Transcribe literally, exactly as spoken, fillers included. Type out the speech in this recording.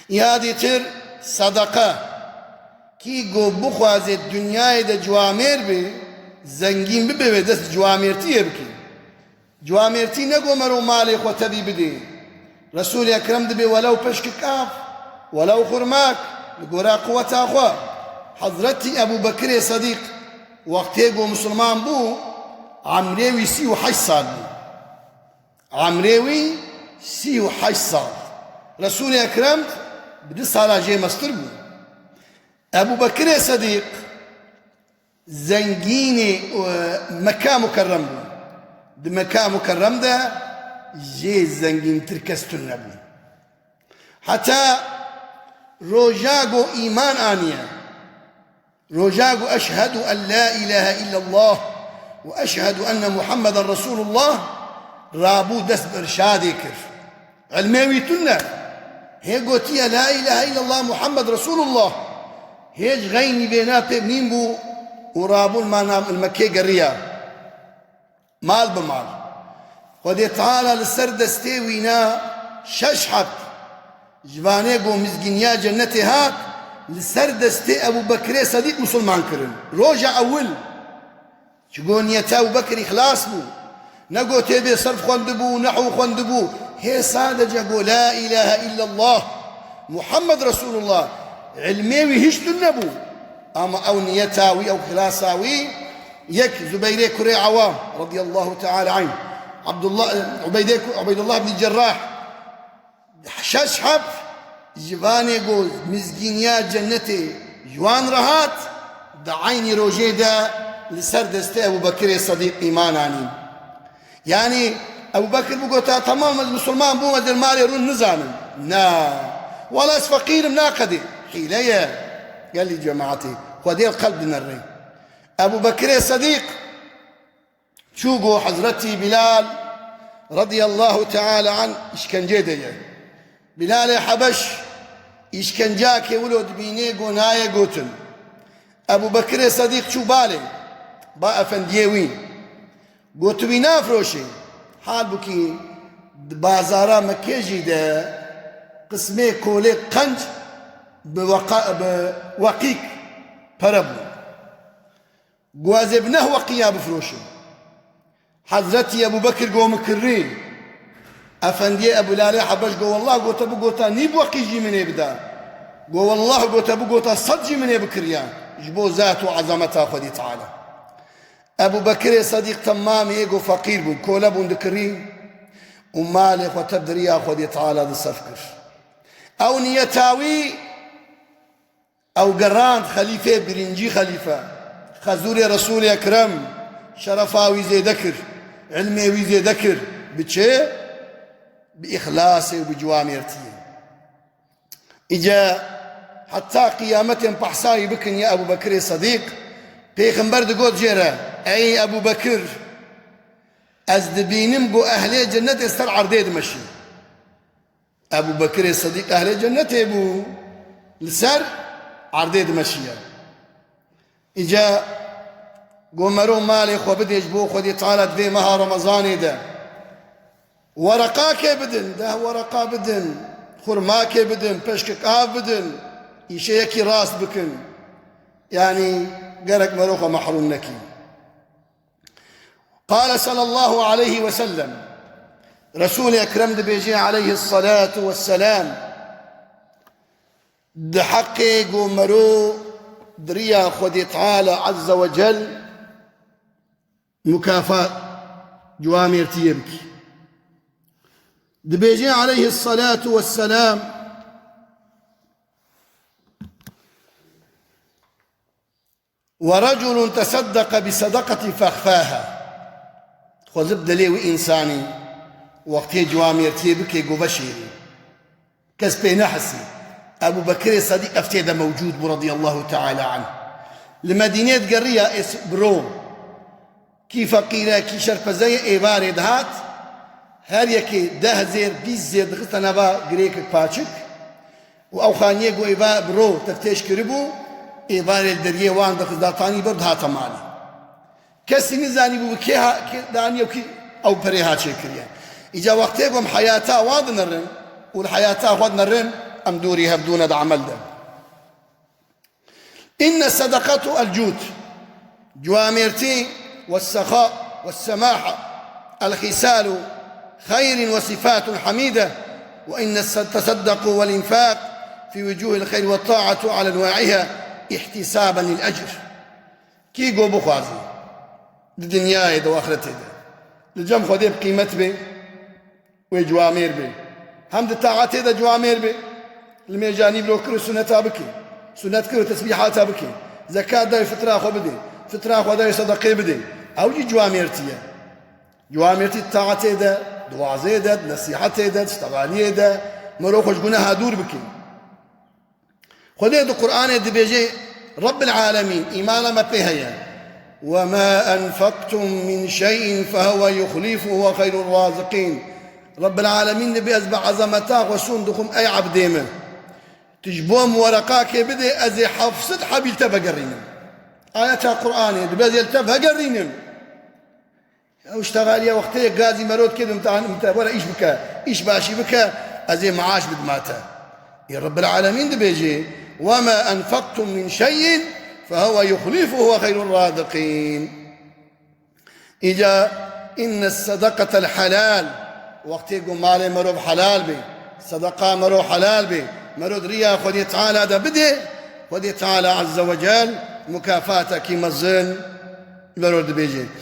Ya dîtir sedeqe. Kî go bixwaze dinyayê de ciwamêr be, zengîn bibe wê dest ciwamêrtiyê bike. Ciwamêrtî ne go mero malê xwe tevî bidê. Resûlê Ekrem dibê welew peşkik av, welew xurmak, li gora quweta xwe. Hezretî Ebû Bekirê Sedîq wextê go misilman bû, emrê wî sî û heşt sal bû. Emrê wî sî û heşt sal. Resûlê Ekrem bi du sala jê mestir bû. Ebû Bekirê Sedîq zengînê, e, Mekka Mukerrem bû. Di Mekka Mukerrem de jê zengîntir kes tune bû. Heta roja go îman aniye, roja go "Eşhedû en la ilahe illallah ve eşhedû enne Muhammeden Resulullah", rabû dest bi irşadê kir. Ilmê wî tune. Hê gotiye, "La ilahe illallah Muhammed Resulullah." Hêj xeynî vêna pê mîn bû û rabûn mana li Mekkê geriya. Mal bi mal. Xwedê Teala li ser destê wîna şeş heb ji vanê go mizgîniya cennetê hat, li ser destê Ebû Bekirê Sedîq misilman kirin. Roja ewil. Çigo niyeta Ebû Bekir îxlas bû. Ne go tê bê serf xwendibû, nehw xwendibû. Hê sadece go "La ilahe illallah Muhammed Resulullah". Ilmê wî hiç tune nebû. Ama ew niyeta wî, ew îxlasa wî, yek Zubeyrê kurê Ewam radiyallahu teala anh, Abdullah, Ubeydê ku-, Ubeydullah bin Cerrah, şeş heb ji vanê go mizgîniya cennetê ji wan re hat, di eynî rojê de li ser destê Ebû Bekirê Sedîq îman anîn. Yanî Ebû Bekir bigota, "Temam, ez misilman bûm, ez ê malê rûn nizanim." Na. "Wela ez feqîr im, naqedê." Hîle ye. Gelî cemaetê. Xwedê li qelb dinerê. Ebû Bekirê Sedîq çû go Hezretî Bilal radiyallahu teala anh îşkencê de ye. Bilalê Hebeş îşkencakê wilo dibînê go nayê gotin. Ebû Bekirê Sedîq çû balê, ba efendiyê wî. Go tu wî nafroşê. Halbukî di bazara Mekkê jî de qismê kolê qenc bi weqa-, bi weqîk pere bû. Go ez ê bi neh weqiya bifroşim. Hezretî Ebû Bekir go min kirî. Efendiyê Ebû Bilalê Hebeş go, "Wellah," go, "te bigota nîv weqî jî min ê bida." Go, "Wellah," go, "te bigota sed jî min ê bikiriya. Ji bo zat û ezameta Xwedê Teala." Ebû Bekirê Sedîq temamê go feqîr bûn, kole bûn dikirî û malê xwe tev di riya Xwedê Teala de sef kir. Ew niyeta wî Ew gerand xelîfê birincî xelîfe, xezûrê Resûlê Ekrem, şerefa wî zêde kir, ilmê wî zêde kir. Bi çi? Bi îxlasê û bi ciwamêrtiyê. Îca heta qiyametên pehsayî bikin ya Ebû Bekirê Sedîq, Pêxember digot jê re, "Ey Ebû Bekir, ez dibînim ku ehlê cennetê ser erdê dimeşî." Ebû Bekirê Sedîq ehlê cennetê bû, li ser erdê dimeşiye. Îca go mero malê xwe bidê ji bo Xwedê Teala di vê meha Remezanê de. Wereqakê bidin, deh wereqa bidin, xurmakê bidin, peşkik av bidin, îşeyekî rast bikin. Yanî gerek mero xwe mehrûm nekî. قال صلى الله عليه وسلم، Resûlê Ekrem dibêje aleyhisselatu vesselam, di heqê go mero di riya Xwedê Teala Azze ve Cel mukafa ciwamêrtiyê bikî. Dibêje aleyhisselatu vesselam, ورجل تصدق بصدقة فأخفاها. Xwezib dilê wî însanî wextê ciwamêrtiyê bike, go veşêrî. Kes pê nehesî. Ebû Bekirê Sedîq ev tê de mewcûd bû radiyallahu teala anh. Li Medînê digeriya ês biro. Kî feqîr e, kî şerpeze ye, êvarê dihat. Her yekê deh zêr, bîst zêr dixiste nava girêkek paçik. Û ew xaniyê ku êva bi ro teftêş kiribû, êvarê li deriyê wan dixist datanî ber dihate malê. Kesî nizanîbû bi kê ha-, kê daniye û kî ew perê ha çêkiriye. Îca wextê ku em heyata wan dinerin û li heyata xwe dinerin, Em dûrî hevdû ne di emel de. Inne sedaqatu el cûd, ciwamêrtî, ve sexa ve semaha, el xîsalu xeyrin ve sifatun hamîde, ve inne teseddequ vel infaq fi wucuhil xeyr ve taatu ala enwaiha ihtisaben lil ecr. Kî go bixwaze di dinyayê de û axretê de li cem Xwedê bi qîmet bê, wê ciwamêr bê. Hem di taetê de ciwamêr bê. Li mêjanî biro kir û suneta bike. Sunet kir û tesbîhata bike. Zekat dayê fitra xwe bidê. Fitra xwe dayê sedeqê bidê. Ew jî ciwamêrtî ye. Ciwamêrtî di taetê de, di wazê de, di nesîhetê de, di ştegaliyê de, mirov xwe ji guneha dûr bike. Xwedê di Qur'anê dibêje, Rabbil Alemîn, îmana me pê heye. "Ve ma enfaktum min şey'in fehuve yuxlifuhu ve xeyrur raziqîn." Rabbil Alemîn dibê, ez bi ezameta xwe sûn dixwim, ey ebdê min. Tu ji bo min wereqakê bidê, ez ê heft sed hebî li te vegerînim. Ayeta Qur'anê dibê, ez ê li te vegerînim. Ew ştexaliya wextê gazî merot kê dimtan, te were îş bike, îş başî bike, ez ê maaş bidma te. Ê Rabbil Alemîn dibêjê, "Ve ma enfaktum min şey'in fehuve yuxlifuhu ve xeyrur raziqîn." Îca inne sedaqatel helal, wextê ku malê merov helal bê, sedeqa merov helal bê, merov riya Xwedê Teala de bidê, Xwedê Teala Azze ve Cel mukafatekî mezin merov dibêjê.